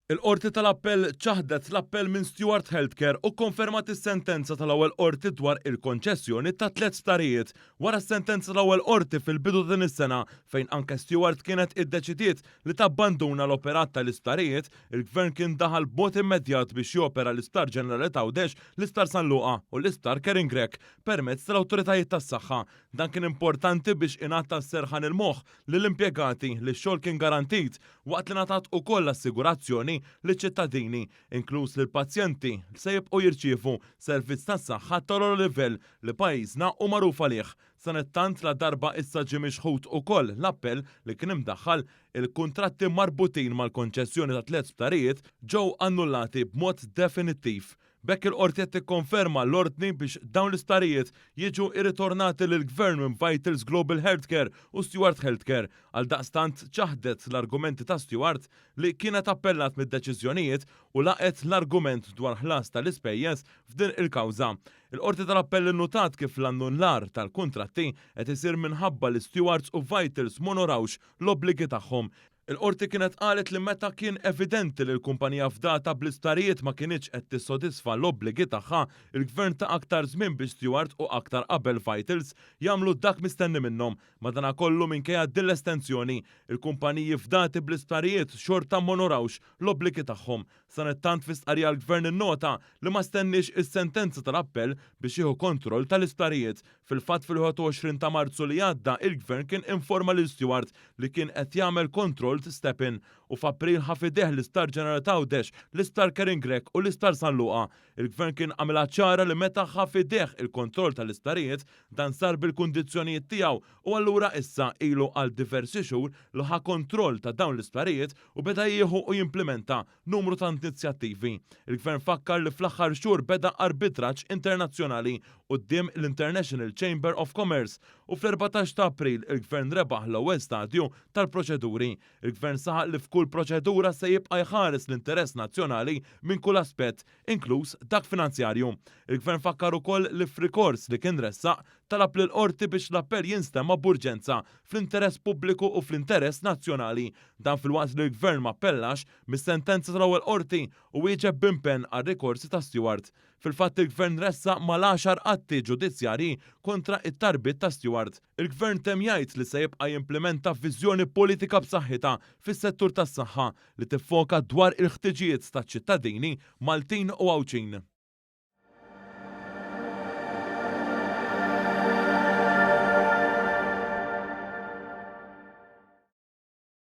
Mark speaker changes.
Speaker 1: Il-Qorti tal-Appell ċaħdet l-appell minn Steward Healthcare u kkonfermat is-sentenza tal-ewwel qorti dwar il-konċessjoni ta' tliet sptarijiet. Wara s-sentenza tal-ewwel qorti fil-bidu ta' din is-sena, fejn anke Steward kienet iddeċidiet li tabbanduna l-operat tal-isptarijiet, il-Gvern kien daħal b'mod immedjat biex jopera l-Isptar Ġenerali t'Għawdex, l-Isptar San Luqa u l-Isptar Karen Grech permezz tal-awtoritajiet tas-saħħa. Dan kien importanti biex ingħata s-serħan il-moħħ lill-impjegati li x-xogħol kien garantit waqt li ngħatat ukoll assigurazzjoni li ċ-ċittadini, inkluż lill-pazjenti, se jibqgħu jirċievu servizz tas-saħħa tal-ogħla livell li pajjiżna hu magħruf għalih. Sanittant ladarba issa ġie mixħut ukoll l-appell li kien imdaħħal, il-kuntratti marbutin mal-konċessjoni ta' tliet sptarijiet ġew annullati b'mod definittiv. B'hekk il-Qorti qed tikkonferma l-ordni biex dawn l-isptarijiet jiġu irritornati lill-Gvern minn Vitals Global Healthcare u Steward Healthcare. Għaldaqstant ċaħdet l-argumenti ta' Steward li kienet appellat mid-deċiżjonijiet u laqgħet l-argument dwar ħlas tal-ispejjeż f'din il-kawża. Il-Qorti tal-Appell innutat kif l-annullar tal-kuntratti qed isir minħabba li Stewards u Vitals m'onorawx l-obbligi tagħhom. Il-Qorti kienet qalet li meta kien evidenti li l-kumpanija fdata bl-isptarijiet ma kinitx qed tissodisfa l-obbligi tagħha, il-Gvern ta aktar żmien biex Steward u aktar qabel Vitals jagħmlu dak mistenni minnhom. Madanakollu minkejja din l-estensjoni, il-kumpaniji fdati bl-isptarijiet xorta m'onorawx l-obbligi tagħhom. Sanittant fi stqarrija l-Gvern innota li ma stenniex is-sentenza tal-appell biex jieħu kontroll tal-isptarijiet. Fil-fatt fil-21 ta' Marzu li għadda il-Gvern kien informa lil Steward li kien qed jagħmel controlled step-in u f'April ħa f'idejh l-Isptar Ġenerali t'Għawdex, l-Isptar Karen Grech u l-Isptar San Luqa. Il-Gvern kien għamilha ċara li meta ħa f'idejh il-kontroll tal-isptarijiet dan sar bil-kundizzjonijiet tiegħu u allura issa ilu għal diversi xhur li ħa kontroll ta' dawn l-isptarijiet u beda jieħu u jimplimenta numru ta' inizjattivi. Il-Gvern fakkar li fl-aħħar xhur beda arbitraġġ internazzjonali quddiem l-International Chamber of Commerce u fl-14 ta' April il-Gvern rebaħ l-ewwel stadju tal-proċeduri. Il-Gvern saħaq li f'kull proċedura se jibqa' jħares l-interess nazzjonali minn kull aspett, inkluż dak finanzjarju. Il-Gvern fakkar ukoll li f'rikors li kien ressaq talab lill-Qorti biex l-appell jinstema' b'urġenza fl-interess pubbliku u fl-interess nazzjonali. Dan filwaqt li l-Gvern ma appellax mis-sentenza tal-ewwel Qorti u wieġeb b'impenn għar-rikorsi ta' Steward. Fil-fatt il-Gvern ressaq mal-għaxar atti ġudizzjarji kontra t-talbiet ta' Steward. Il-Gvern temm jgħid li se jibqa' jimplimenta viżjoni politika b'saħħitha fis-settur tas-saħħa li tiffoka dwar il-ħtiġijiet taċ-ċittadini Maltin u Għawdxin.